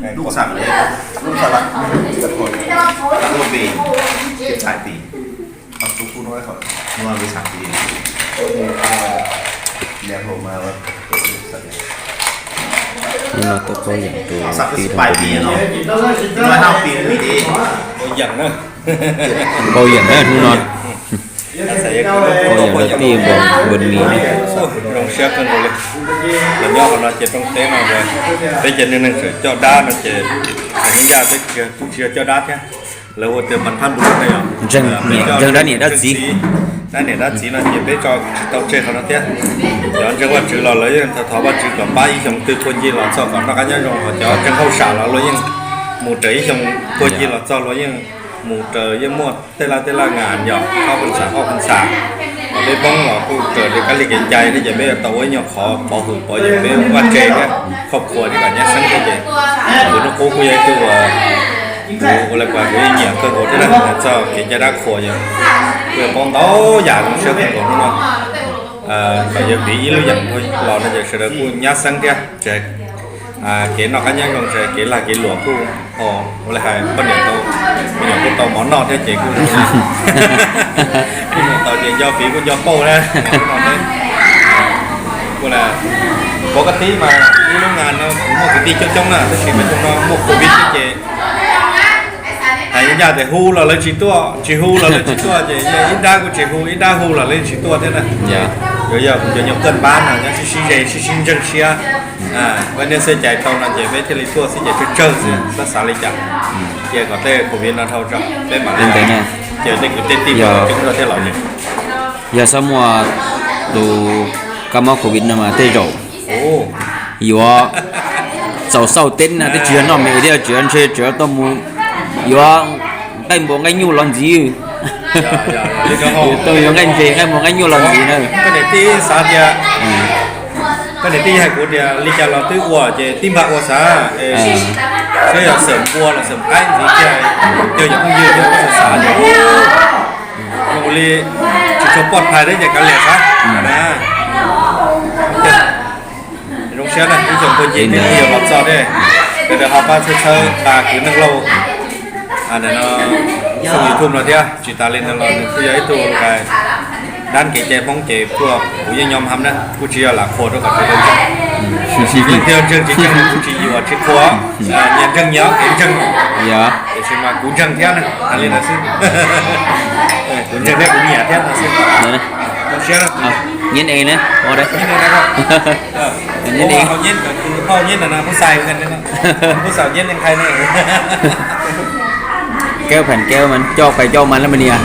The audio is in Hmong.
Lub xam, lub xam lab, lub pis, cái thải pis, học chú khu nói khỏi, nhưng mà vì sao thì nhà hồ mà Hnub no tuaj pauj yeem rau tij laug Npawg Mis no. Pauj yeem na. Pauj yeem na hnub no. Pauj yeem rau tij laug Npawg Mis na. Zoo siab kawg nkaus li. Los nyob qhov no ces rooj teb no, peb ces neeg neeg tseem coj dab no ces, hais ncaj peb tsis yog coj dab thiab. Lawv hu tias mas phab npus ne yom, ntseeg dab niam dab txiv. Dab niam dab txiv no ces peb tso tsis tau tseg qhov no thiab. Cov ntseeg Vajtswv los lawv yeej thov Vajtswv kom pab ib xyoos twg kua ncig los txog kom noj qab nyob zoo, ho cov ntseeg hauj sam los luag yeej mus raws ib xyoos kua ncig los txog luag yeej mus raws, yeej muaj tej laj tej laj ngas yom, ob phav xam ob phav xam. Ho peb Hmoob los kuj raws li kab li kev cai thiab ces peb yuav tau ua ib nyuag qhov pov hwm pov yawm peb vaj tse thiab khoj khua thiab kom nyab xeeb thiab ces kuv hnub qub kuj yog ib tug uas kuv ua li kuv yeej nyiam kawg nkaus thiab na, txog kev cai dab qhuas yog kuj yog paub ntau yam zoo siab kawg nkaus hnub no. Kom yog piv ib lub yeem los no ces sawv daws kuj nyab xeeb thiab ces kev noj qab nyob zoo ces kev lag kev luam kuj ua li hais poj niam tau, me nyuam kuj tau mov noj thiab ces kuj kuj mus tau ces nco piv kuj nco pauj na. Ua li, pov kab tib mas ib lub ngas no kuv muaj kwv tij coob coob na tab sis mas xyoo no muaj covid thiab ces hais ncaj tias hu los lawv tsis tuaj, tsis hu los lawv tsis tuaj ces yog ib dab kuj tsis hu, ib dab hu los lawv tsis tuaj thiab na. Yuav yog kuv cov nyuag kawj npab no nyob sib sib ze sib sib ntseeg siab, peb niaj xwb cais tau no ces peb thiaj li tuaj xwb ces tsawg tsawg xwb, xav xav li cas. Cia kom tej covid no dhau tso peb mam li ces tej kwv tej tij thiaj los. Yog xab muaj tus kab mob covid no mas tej zaum yuav txaus xauj teb na, twb tsis yog noj me thiab, tsis yog ntshe tsis yog tuaj mus yuav nqaij npua nqaij nyuj los ntxiv. Yuav nqaij ntses nqaij npua nqaij nyuj los ntxiv na. Koj niam tij xav tias, koj niam tij hais kuv tias li cas los twb ua ces tib npag ua xav, saib yog xeem npua los xeem qaib ntxiv kiag, yog yog phooj ywg yog xav xav ces zoo li tsis tshua poj phais thiab ces kav liam xav na. Zoo siab na ib tsoom phooj ywg twb yog los txog thiab, sawv daws ho pab txhawb txhawb tag kwv Neej Lauj no, xoo YouTube no thiab. Tsis tas li no los nws kuj yog ib tug dab kev cai Hmoob ces kuj kuv yeej nyob hab na, kuj tsis yog lam qhuas rau kom sawv daws ntseeg. Tiam sis leej twg ntseeg tsis ntseeg kuv tsis yuam tsis qhuas, nyias ntseeg nyias kev ntseeg, tiam sis mas kuv ntseeg thiab na, hais li ntawd xwb. Kuv ntseeg thiab kuv nyiam thiab no xwb. Zoo siab na. Nyiam ne, nyiam ne, phauj nyiam ntawm no, phauj xais, phauj xais nyiam ne qhai ne. Kéo pheem kéo mas coj qhais coj mas lab mas nias.